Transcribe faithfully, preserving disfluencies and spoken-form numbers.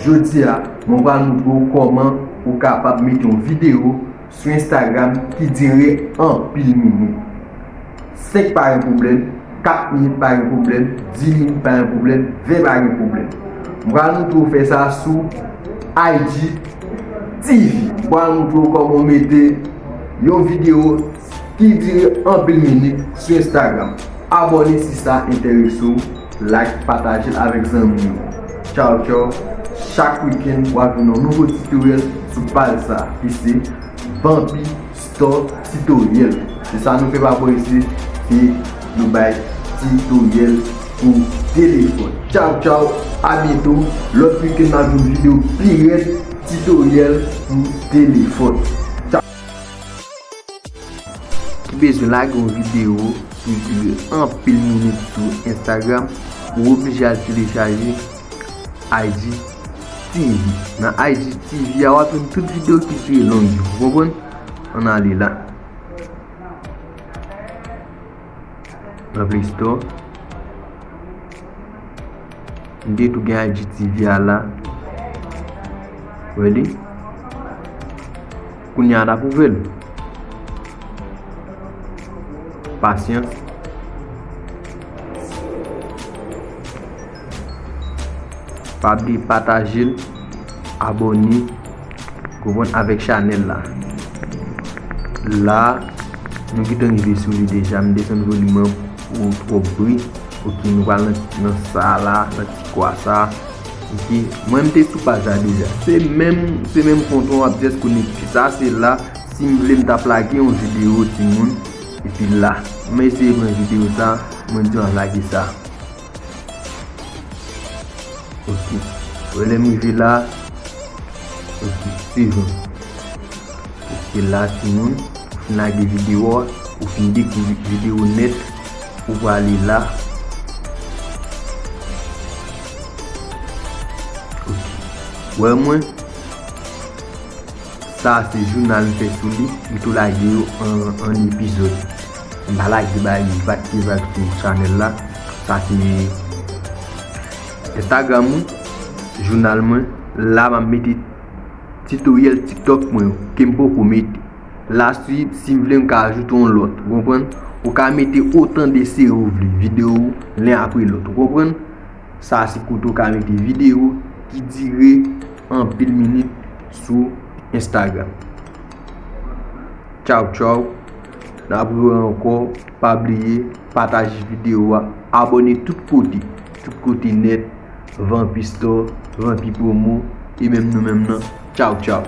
Jodi a, mwen pral montre w kòman ou kapab mete yon videyo sou Instagram ki dire anpil minit. Senk pa gen pwoblèm, kat minit pa gen pwoblèm, dis minit pa gen pwoblèm, ven pa gen pwoblèm. Mwen pral montre w fè sa sou I G T V. Mwen pral montre w kòman w mete yon videyo ki dire anpil minit sou Instagram. Abòne si sa enterese w, like, pataje l avèk zanmi w. Tchaw, tchaw. Chak wikenn, w ap jwenn yon nouvo tutorial sou paj sa, ki se Vampy Store Tutorial. Se sa nou fè pa bò isit, se nou bay tutorial pou telefòn. Tchaw, tchaw. A byento. Lòt wikenn, n ap jwenn videyo pi rèd, tutorial pou telefòn. Tchaw. Ki bezwen lage yon videyo ki dire anpil minit sou Instagram, ou oblije al telechaje I G T V. Nan I G T V a, w ap jwenn tout videyo ki dire long yo. Ou konprann? Ann ale la. Nan Play Store. M te tou gen I G T V a la. Wè li. Kounye a n ap ouvè l. Pasyans. Pa bliye pataje l, abòne, konprann, avèk chanèl la. La, nou gentan rive sou li deja. M desann volim nan pou twòp bri. Ok, nou pral nan, nan sa la, nan ti kwa sa. Ok, mwen m te sou paj la deja. Se menm, se menm kont ou ap jis konekte. Sa se la, si m vle m t ap lage yon videyo, timoun. Epi la, mwen eseye pran videyo sa, mwen di w ap lage sa. Ok. Wè lè m rive la. Ok, se bon. Ok, la, timoun, ou fin lage videyo a, ou fin dekouvri videyo nèt, ou prale la. Ok. Wè mwen, sa se jounal m fè sou li, m tou lage yo an, an epizòd. M pa lage bagay vag ki vag sou chanèl la. Sa se Instagram mwen, jounal mwen. La, m ap mete tutorial TikTok mwen yo, ke m poko mete. La, si, si m vle, m ka ajoute yon lòt, ou konprann? Ou ka mete otan de seri ou vle, videyo len apre lòt, ou konprann? Sa se kote ou ka mete videyo ki dire anpil minit sou Instagram. Tchaw, tchaw. N ap rewè ankò. Pa bliye pataje videyo a, abòne tout kote, tout kote nèt, Vampy Store, Vampy Promo, e menm nou menm nan. Tchaw, tchaw.